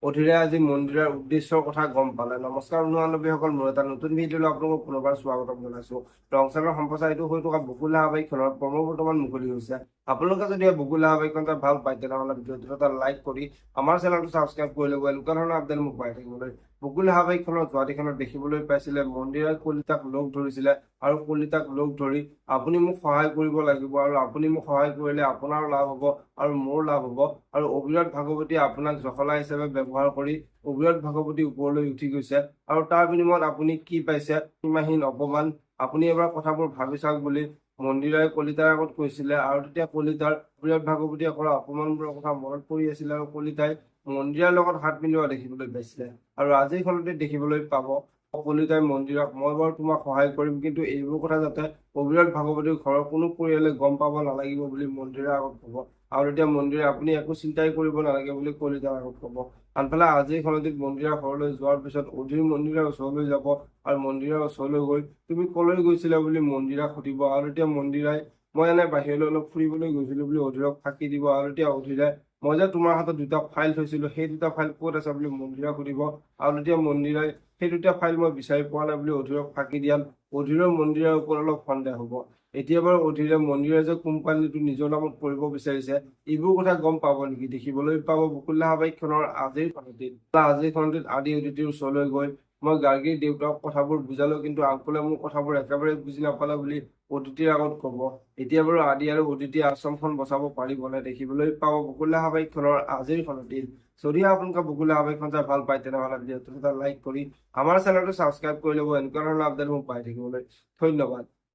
অধীৰে আজি মন্দিৰৰ উদ্দেশ্যৰ কথা গম পালে। নমস্কাৰ বন্ধু-বান্ধৱীসকল, মোৰ এটা নতুন ভিডিঅ'লৈ আপোনালোকক পুনৰবাৰ স্বাগতম জনাইছো। ৰংচালৰ সম্প্ৰচাৰিত হৈ থকা বকুল ধাৰাবাহিকখনৰ প্ৰম বৰ্তমান মুকলি হৈছে। আপোনালোকে যদি এই বকুল ধাৰাবাহিকখন চাই ভাল পায়, তেনেহ'লে ভিডিঅ'টোত এটা লাইক কৰি আমাৰ চেনেলটো ছাবস্ক্ৰাইব কৰি ল'ব এনেকুৱা ধৰণৰ আপডেট মোক পাই থাকিবলৈ। বকুল ধাৰাবাহিকখনৰ যোৱাদিখনত দেখিবলৈ পাইছিলে, মন্দিৰাই কলিতাক লগ ধৰিছিলে আৰু কলিতাক লগ ধৰি আপুনি মোক সহায় কৰিব লাগিব আৰু আপুনি মোক সহায় কৰিলে আপোনাৰ লাভ হ'ব আৰু মোৰ লাভ হ'ব আৰু অবিৰত ভাগৱতীয়ে আপোনাক জখলা হিচাপে ব্যৱহাৰ কৰি অবিৰত ভাগৱতী ওপৰলৈ উঠি গৈছে আৰু তাৰ বিনিময়ত আপুনি কি পাইছে? সীমাহীন অপমান। আপুনি এবাৰ কথাবোৰ ভাবি চাওক বুলি মন্দিৰাই কলিতাৰ আগত কৈছিলে। আৰু তেতিয়া কলিতাৰ অবিৰত ভাগৱতীয়ে কৰা অপমানবোৰৰ কথা মনত পৰি আছিলে আৰু কলিতাই মন্দিৰাৰ লগত হাত মিলোৱা দেখিবলৈ পাইছিলে। আৰু আজিৰ খনতে দেখিবলৈ পাব, কলিতাই মন্দিৰাক মই বাৰু তোমাক সহায় কৰিম, কিন্তু এইবোৰ কথা যাতে অবিৰত ভাগৱতীৰ ঘৰৰ কোনো পৰিয়ালে গম পাব নালাগিব বুলি মন্দিৰাৰ আগত ক'ব। আৰু তেতিয়া মন্দিৰে আপুনি একো চিন্তাই কৰিব নালাগে বুলি কলিতাৰ আগত ক'ব। আনফালে আজিৰ খনটিত মন্দিৰাৰ ঘৰলৈ যোৱাৰ পিছত অধীৰ মন্দিৰাৰ ওচৰলৈ যাব আৰু মন্দিৰাৰ ওচৰলৈ গৈ তুমি কলৈ গৈছিলা বুলি মন্দিৰাক সুধিব। আৰু তেতিয়া মন্দিৰাই মই এনে বাহিৰলৈ অলপ ফুৰিবলৈ গৈছিলো বুলি অধীৰক ফাঁকি দিব। আৰু তেতিয়া অধীৰে মই যে তোমাৰ হাতত দুটা ফাইল থৈছিলো, সেই দুটা ফাইল ক'ত আছে বুলি মন্দিৰাক সুধিব। আৰু তেতিয়া মন্দিৰাই সেই দুটা ফাইল মই বিচাৰি পোৱা নাই বুলি অধীৰক ফাঁকি দিয়াত অধীৰৰ মন্দিৰাৰ ওপৰত অলপ সন্দেহ হ'ব। এতিয়া বাৰু অধীৰে মন্দিৰে যে কোম্পানীটো নিজৰ নামত কৰিব বিচাৰিছে, এইবোৰ কথা গম পাব নেকি? দেখিবলৈ পাব বকুল ধাৰাবাহিকখনৰ আজিৰ খণ্ডটিত। আজিৰ খণ্ডটিত আদি অদিতিৰ ওচৰলৈ গৈ মই গাৰ্গীৰ দেউতাক কথাবোৰ বুজালো, কিন্তু আংকুলে মোৰ কথাবোৰ একেবাৰে বুজি নাপালে বুলি অদিতিৰ আগত ক'ব। এতিয়া বাৰু আদি আৰু অদিতিয়ে আশ্ৰমখন বচাব পাৰিবনে? দেখিবলৈ পাব বকুল ধাৰাবাহিকখনৰ আজিৰ খণ্ডটিত। যদিহে আপোনালোকে বকুল ধাৰাবাহিকখন চাই ভাল পায়, তেনেহ'লে ভিডিঅ'টোত এটা লাইক কৰি আমাৰ চেনেলটো ছাবস্ক্ৰাইব কৰি ল'ব এনেকুৱা ধৰণৰ আপডেট মোক পাই থাকিবলৈ। ধন্যবাদ।